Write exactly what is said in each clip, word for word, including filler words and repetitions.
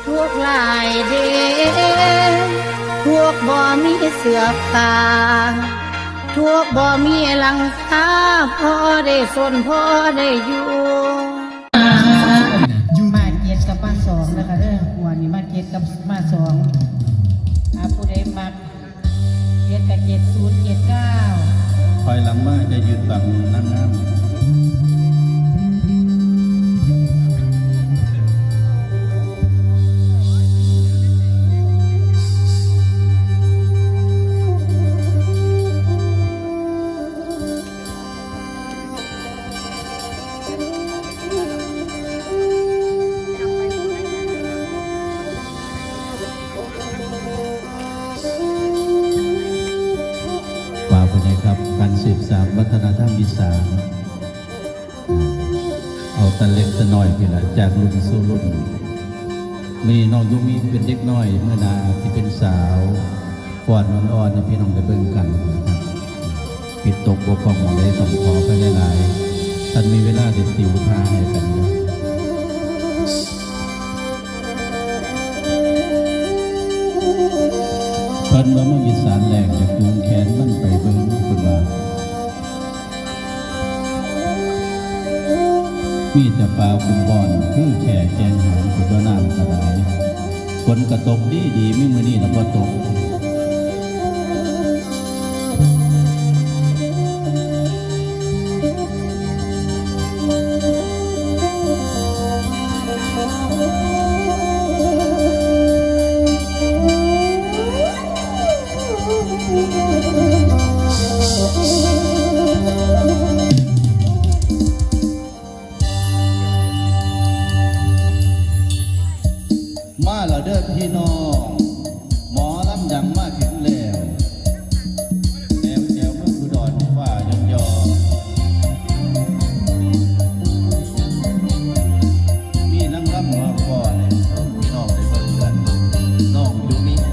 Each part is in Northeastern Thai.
ทุกข์หลายเด้ ทุกข์บ่มีเสื้อผ้า ทุกข์บ่มีหลังคา พอได้ซนพอได้อยู่ มาเจ็ดกับมาสองนะคะเด้อ หัวนี่มาเจ็ดกับมาสอง อ่า ผู้ใดมักเจ็ดกับเจ็ดศูนย์ เจ็ดเก้า ถอยหลังมาจะยืนบังนางงาม ฝากไว้นะครับ การสืบสานวัฒนธรรมอีสาน เอาแต่เล็กแต่น้อยพี้นละ จากรุ่นสู่รุ่น มื้อนี้น้องยูมิเป็นเด็กน้อย มื้อหน้าอาจสิเป็นสาว ฟ้อนอ่อนๆ ให้พี่น้องได้เบิ่งกันนะครับ ผิดตกบกพร่องหม่องใดต้องขออภัยหลายๆ ท่านมีเวลาได้ติวท่าให้กันอยู่ เพิ่นว่าเมืองอีสานแลงอยากจูงแขนมันไปเบิ่ง เพิ่นว่า มีแต่ป่าคุมบอน คือแค่แกงหาง คือตัวน้ำกระได ฝนก็ตกดีดี มีมื้อนี้แล้วบ่ตก มาแล้วเด้อพี่น้อง หมอลำดังมาถึงแล้ว แถวแถวเมืองอุดรฟ้ายองยอง มีนางรำมาฟ้อนให้พี่น้องได้เบิ่งกัน น้องยูมิ เ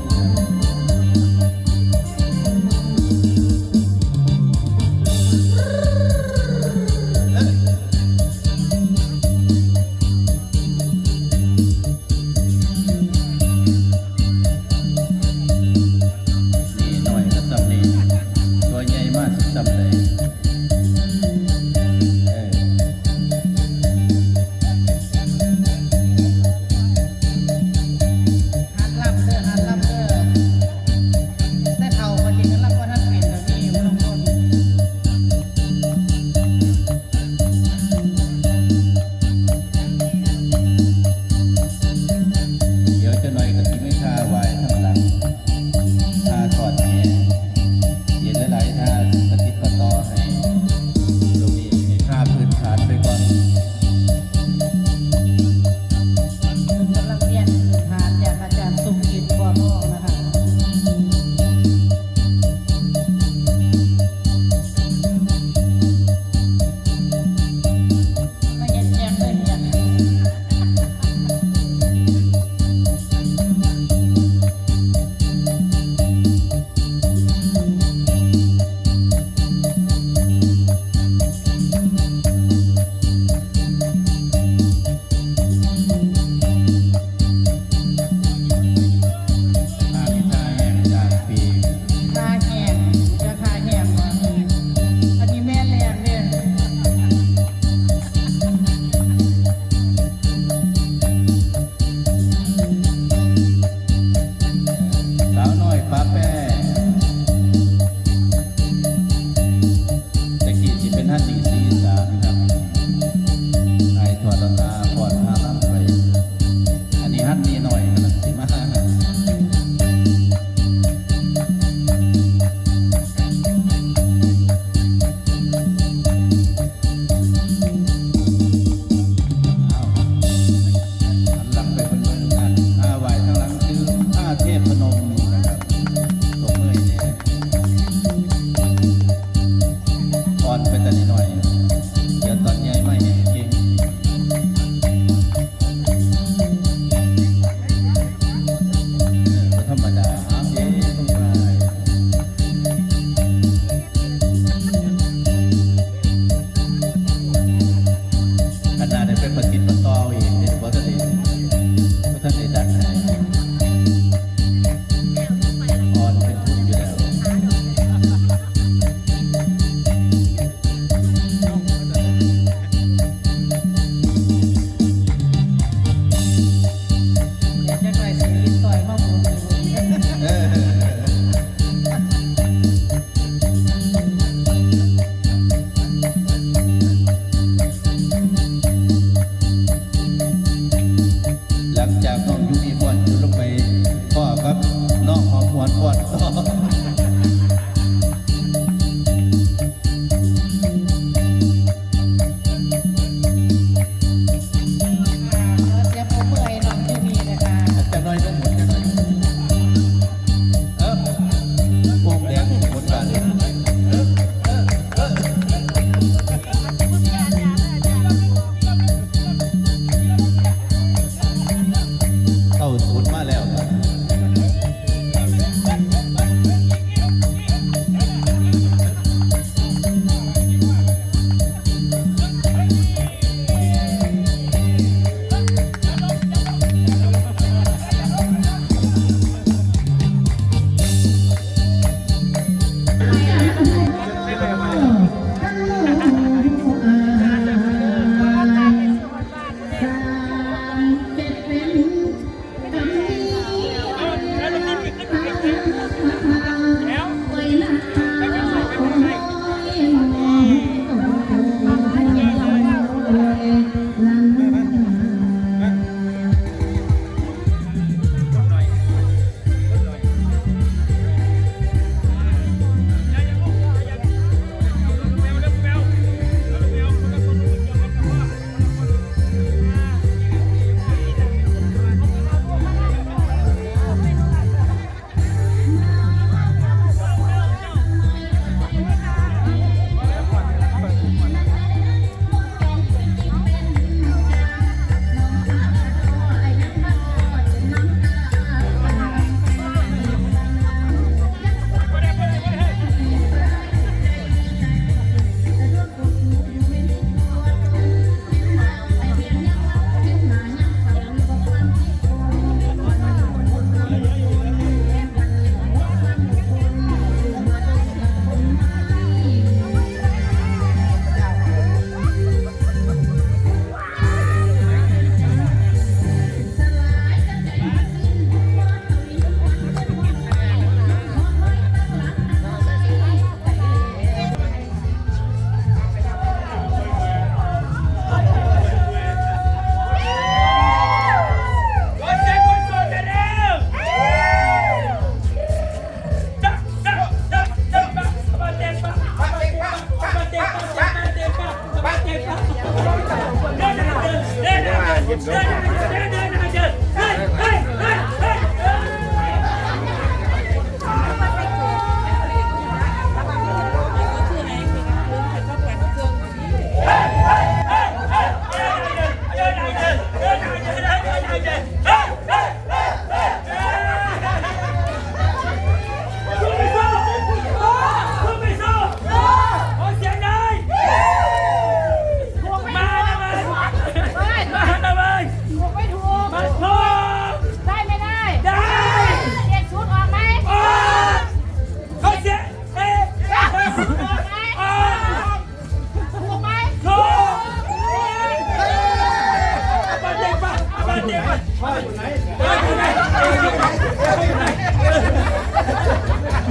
ป้าอยู่ไหน ป้าอยู่ไหน ป้าอยู่ไหน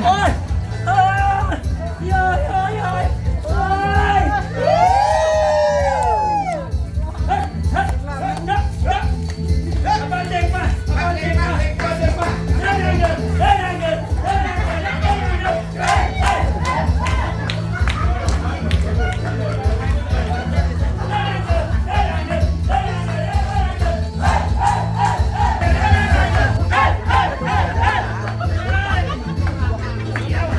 โอ๊ย โอ๊ย โอ๊ย โอ๊ย โอ๊ย โอ๊ย เฮ้ย เฮ้ย เฮ้ย เฮ้ย เอาบ้านเด็กมา เอาบ้านเด็กมา เอาบ้านเด็กมา เฮ้ย เฮ้ย เฮ้ย เฮ้ย เฮ้ย เฮ้ย เฮ้ย เฮ้ย เดี๋ยว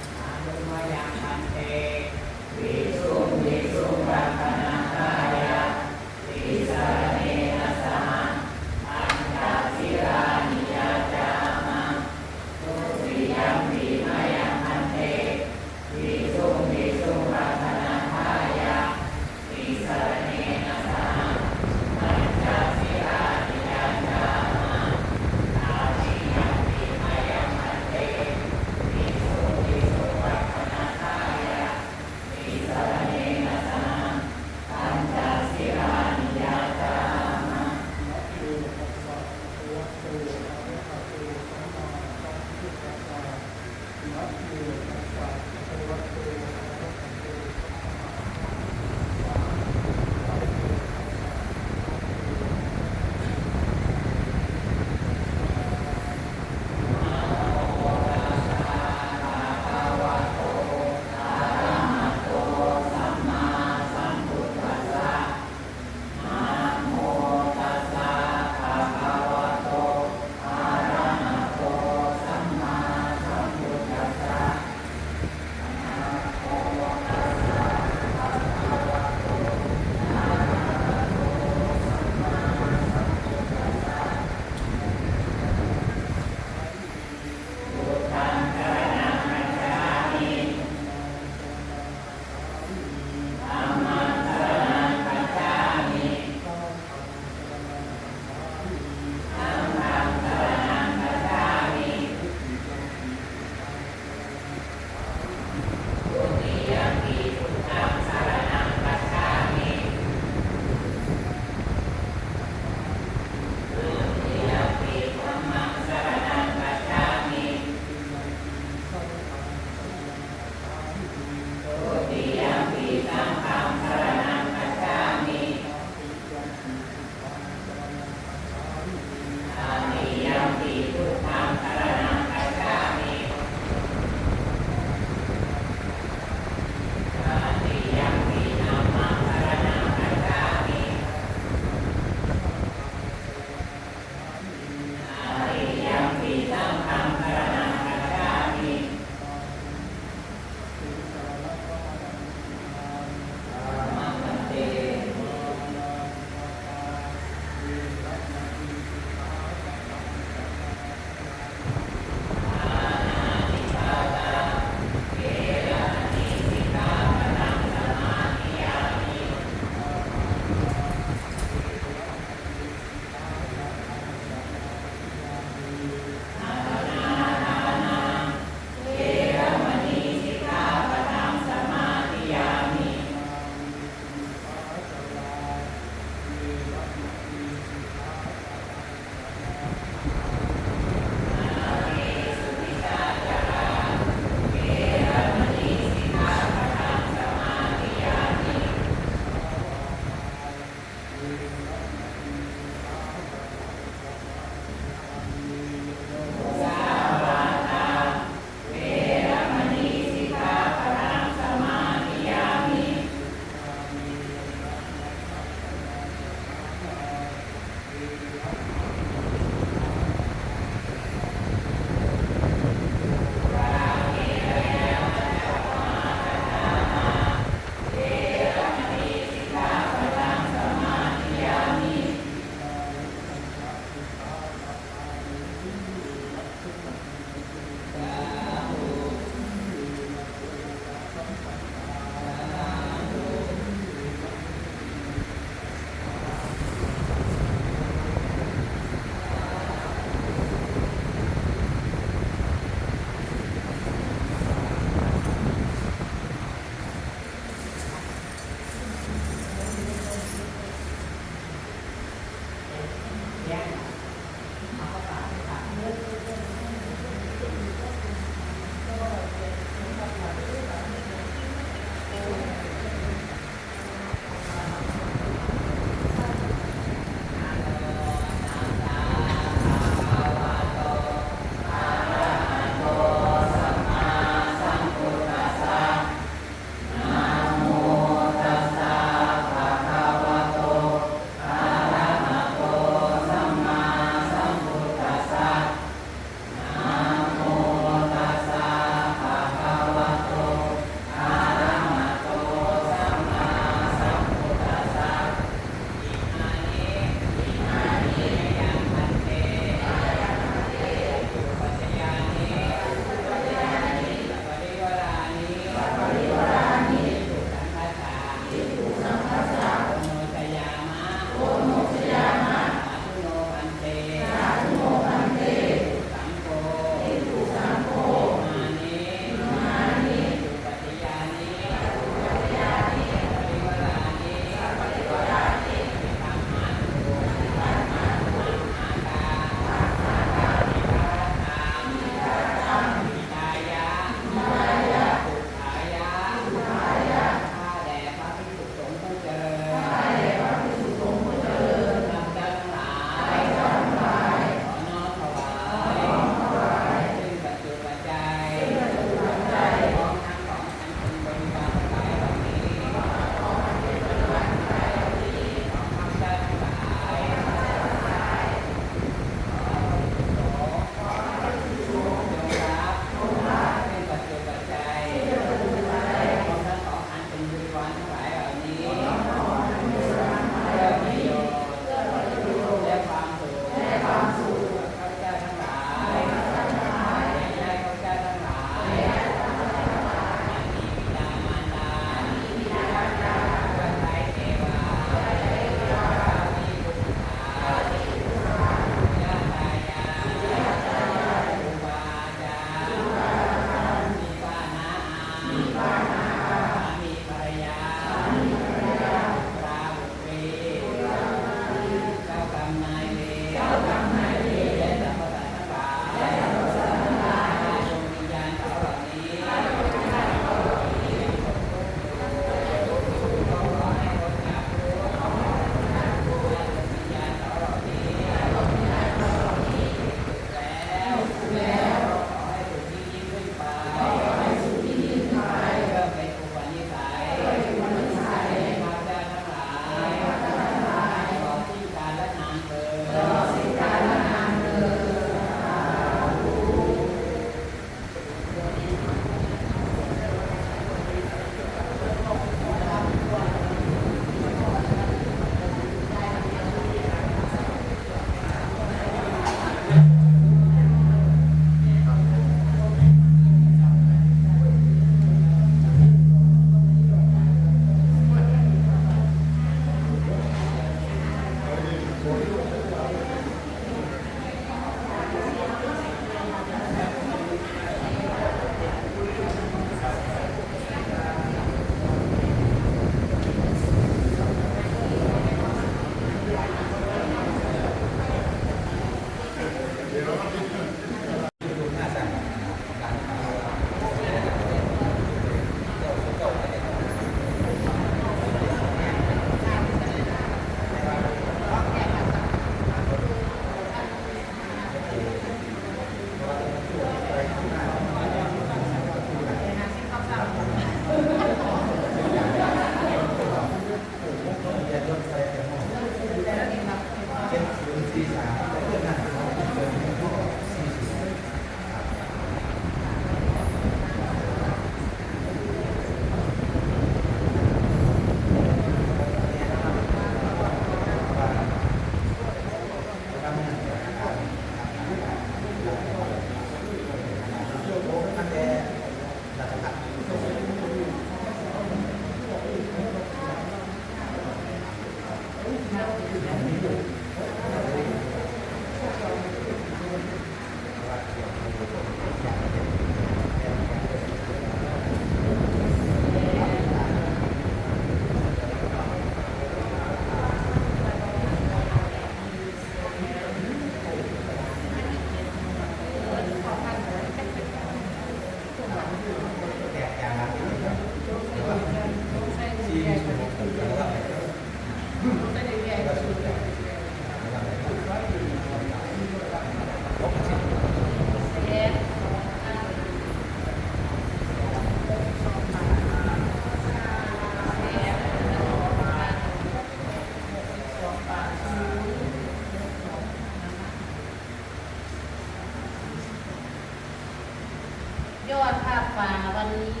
ยอดผ้าป่าวันนี้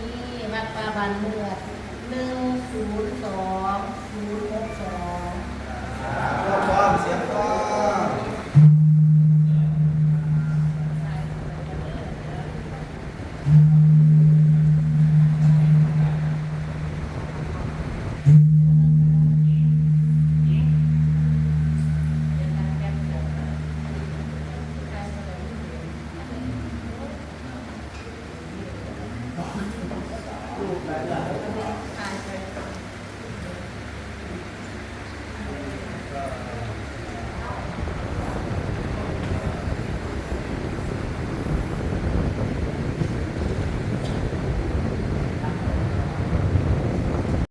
วัดป่าบ้านเมือง หนึ่งศูนย์สอง ศูนย์หกสอง พร้อม เสียงพร้อม ลูกหลาน